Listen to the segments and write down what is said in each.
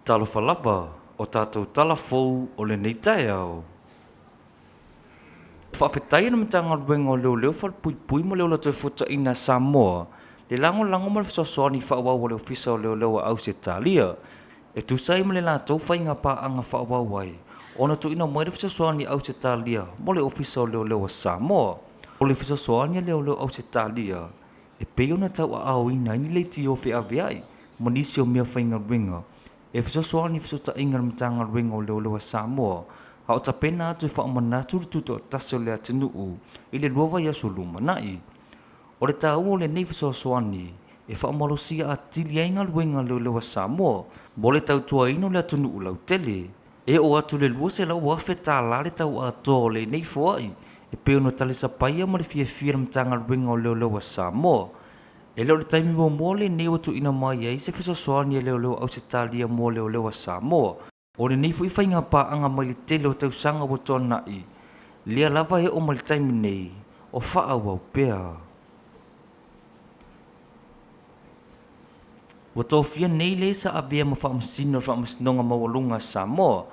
Talofa lava, o tatou tala fou o lenei taeao. Faafetai i le Matagaluega o Leoleo Falepuipui ma le Ola Toefuataina a Samoa le lagolago ma le fesoasoani faaauau a le Ofisa o Leoleo a Ausetalia e tusa ai ma le latou faiga paaga faaauau ai ona tuuina mai le fesoasoani a Ausetalia mo le Ofisa o Leoleo a Samoa. O le fesoasoani a Leoleo Ausetalia e pei ona tauaaoina ai ni leitio feaveai ma nisi o mea faigaluega e fesoasoani i fesootaiga a le Matagaluega o Leoleo a Samoa a o tapena atu e faamanatu le tutoatasi o le atunuu i le 2 vaiaso lumanai. O le taua o lenei fesoasoani e faamalosia atili ai galuega a Leoleo a Samoa mo le tautuaina o le atunuu lautele. E oo atu i le $200,000 le tau atoa o lenei foai e pei ona talisapaia ma le fiafia e le Matagaluega o Leoleo a Samoa. E le o le taimi muamua lenei ua tuuina mai ai se fesoasoani a Leoleo Ausetalia mo Leoleo a Samoa. O lenei foi faiga paaga mai le tele o tausaga ua tuanai, lea lava e oo mai le taimi nei o faaauau pea. Ua tofia nei le sa avea ma Faamasino o le Faamasinoga Maualuga a Samoa,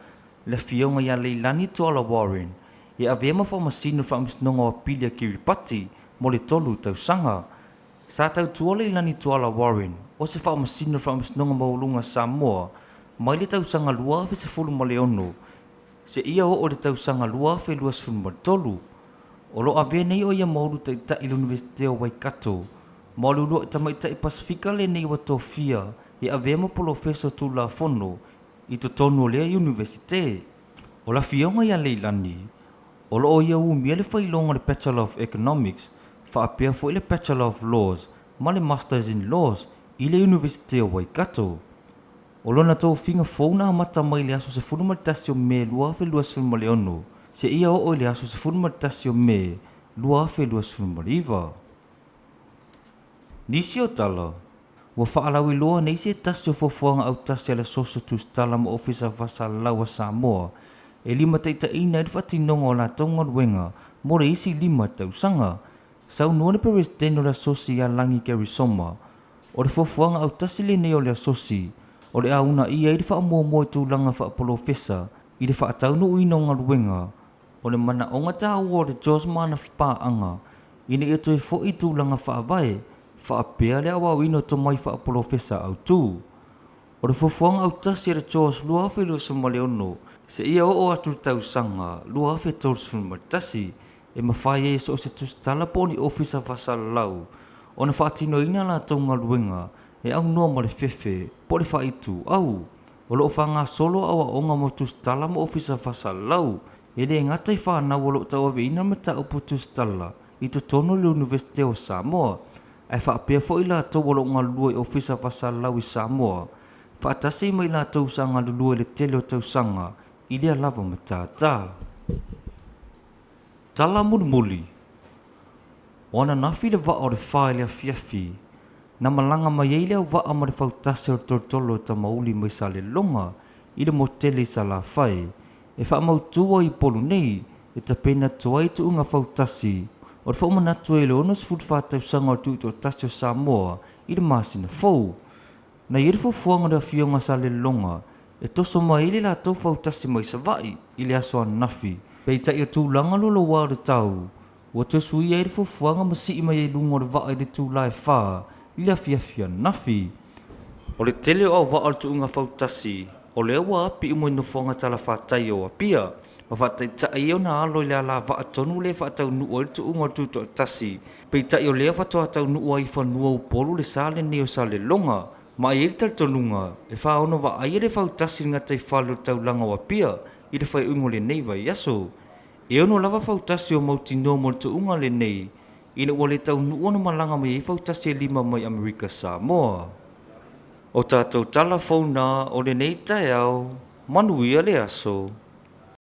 le Afioga ia Leilani Tuala Warren, e avea ma Faamasino o le Faamasinoga o Apili a Kiripati mo le 3 tausaga. Sa tautua Leilani Tuala Warren o se Faamasino o le Faamasinoga Maualuga a Samoa mai le tausaga 2016 seia oo i le tausaga 2023. O lo o avea nei o ia ma Ulu Taitai i le Iunivesite o Waikato, ma o le uluai tamaitai Pasefika lenei ua tofia e avea ma polofesa o Tulafono i totonu o lea Iunivesite. O le afioga ia Leilani, o lo o ia umia le faailoga o le Bachelor of Economics faapea foi le Bachelor of Laws ma le Masters in Laws i le Iunivesite o Waikato. O lona tofiga fou na amata mai i le aso 11 o Me 2026 seia oo i le aso 11 o Me 2029. Nisi o tala, ua faalauiloa nei se tasi o fuafuaga autasi a le Asosi o Tusitala ma Ofisa Faasalalau a Samoa e limataitaiina ai le faatinoga o latou galuega mo le isi 5 tausaga. Saunoa le Peresetene o le Asosi ia Lagi Gary Soma, o le fuafuaga autasi lenei o le Asosi o le a uunaia ai le faamuamua i tulaga faapolofesa i le faataunuuina o galuega. O le manaoga taua o le JOS ma ana paaga ina ia toe foi i tulaga faavae faapea le aoaoina o tomai faapolofesa autu. O le fuafuaga autasi a le JOS 2026 seia oo atu i le tausaga 2031 e mafai ai e so o se tusitala po o ni ofisa faasalalau ona faatinoina a latou galuega e aunoa ma le fefe po o le faaituau. O lo o faagasolo aoaoga mo tusitala ma ofisa faasalalau, e le gata i fanau o lo o tauaveina le mataupu tusitala i totonu o le Iunivesite o Samoa, ae faapea foi i latou o lo o galulue i ofisa faasalalau i Samoa, faatasi ai ma i latou sa galulue i le tele o tausaga i lea lava matata. Tala mulimuli. O ananafi le vaa o le 4 i le afiafi, na malaga mai ai le auvaa ma le fautasi o le tolotolo o Tamauli mai Salelologa i le motele i Salafai e faamautu ai i Upolu nei e tapena atu ai tuuga fautasi o le faamanatu ai o le 64 tausaga o le tutoatasi o Samoa i le masina fou. Na i ai le fuafuaga o le afioga a Salelologa e toso mai ai le latou fautasi mai Savaii i le aso ananafi, peitai o tulaga lualoa o le tau ua toe suia ai le fuafuaga ma sii mai ai luga o le vaa i le itula e 4 i le afiafi ananafi. O le tele o auvaa o le tuuga fautasi o lea ua api uma i nofoaga talafatai o Apia ma faataitai ai ona alo i le alavaa tonu lea e faataunuu ai le tuuga o le tutoatasi, peitai o lea faatoa taunuu ai i fanua o Upolu le sa lenei o Salelologa. Ma e i ai le talitonuga e faaono vaaia le fautasi i le gataifale o le taulaga o Apia i le faaiuga o lenei vaiaso. E ono lava fautasi o mautinoa mo le tuuga lenei ina ua le taunuu ona malaga mai ai fautasi e 5 mai Amerika Samoa. O tatou tala fou na o lenei taeao, manuia le aso.